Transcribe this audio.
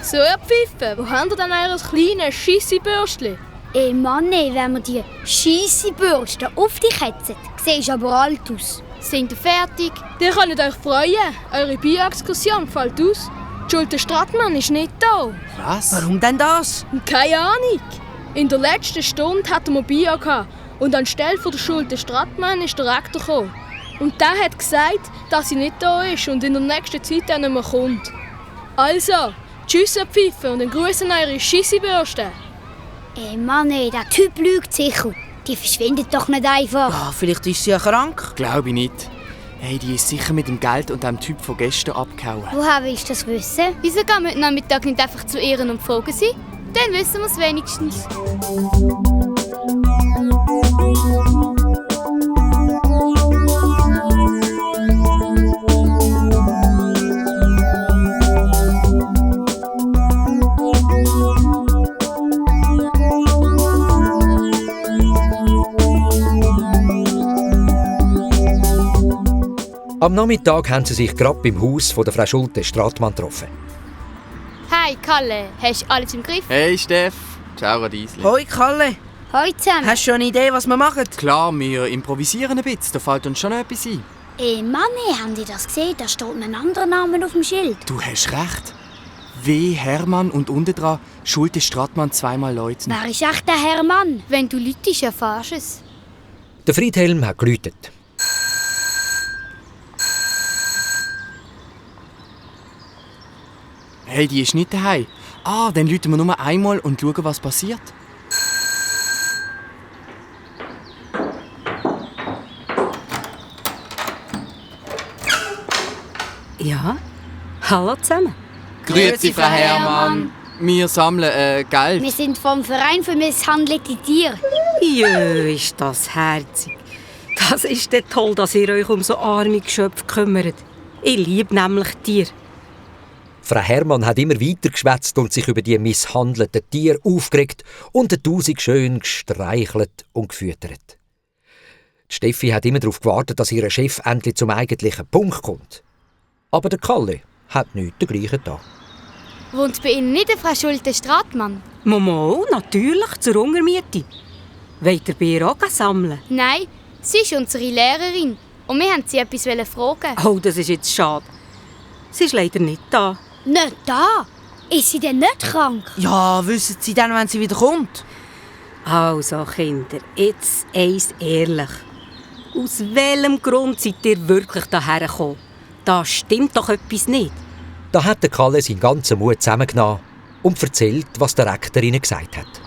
So, ihr Pfeifen, wo habt ihr denn euer kleines Scheissebürstchen? Mann, wenn wir die Scheissebürste auf dich hetzen, siehst du aber alt aus. Sind ihr fertig? Ihr könnt euch freuen. Eure Bio-Exkursion fällt aus. Die Schulte Stratmann ist nicht da. Was? Warum denn das? Keine Ahnung. In der letzten Stunde hatten wir Bio gehabt. Und anstelle von der Schulte Stratmann ist der Rektor gekommen. Und der hat gesagt, dass sie nicht da ist und in der nächsten Zeit auch nicht mehr kommt. Also, tschüss, ihr Pfeifen, und einen Gruß an eure Scheissebürste. Mann, der Typ lügt sicher. Die verschwindet doch nicht einfach. Ja, vielleicht ist sie ja krank. Glaube ich nicht. Hey, die ist sicher mit dem Geld und dem Typ von gestern abgehauen. Woher willst du das wissen? Wieso gehen wir heute Nachmittag nicht einfach zu Ehren und fragen sie? Dann wissen wir es wenigstens. Am Nachmittag haben sie sich gerade beim Haus von der Frau Schulte-Stratmann getroffen. Hi, Kalle. Hast du alles im Griff? Hey Steff, ciao Radiesli. Hoi, Kalle. Hoi zusammen. Hast du schon eine Idee, was wir machen? Klar, wir improvisieren ein bisschen, da fällt uns schon noch etwas ein. Mann, habt ihr das gesehen? Da steht ein anderer Name auf dem Schild. Du hast recht. W. Hermann und unten dran Schulte Stratmann zweimal Leuten. Wer ist echt der Hermann? Wenn du läutest, erfährst du es. Der Friedhelm hat geläutet. Hey, die ist nicht daheim. Dann läuten wir nur einmal und schauen, was passiert. Ja, hallo zusammen. Grüezi, Frau Hermann. Wir sammeln Geld. Wir sind vom Verein für misshandelte Tiere. Jö, ist das herzig. Das ist dann toll, dass ihr euch um so arme Geschöpfe kümmert. Ich liebe nämlich Tiere. Frau Hermann hat immer weiter geschwätzt und sich über die misshandelten Tiere aufgeregt und den Tausend schön gestreichelt und gefüttert. Die Steffi hat immer darauf gewartet, dass ihr Chef endlich zum eigentlichen Punkt kommt. Aber der Kalle hat nichts dergleichen da. Wohnt bei Ihnen nicht eine Frau Schulte-Stratmann? Mama, natürlich, zur Hungermiete. Wollt ihr bei ihr auch sammeln? Nein, sie ist unsere Lehrerin. Und wir wollten sie etwas fragen. Oh, das ist jetzt schade. Sie ist leider nicht da. Nicht da? Ist sie denn nicht krank? Ja, wissen Sie dann, wenn sie wieder kommt? Also, Kinder, jetzt eins ehrlich. Aus welchem Grund seid ihr wirklich hierher gekommen? Da stimmt doch etwas nicht. Da hat der Kalle seinen ganzen Mut zusammengenommen und erzählt, was der Rektor ihnen gesagt hat.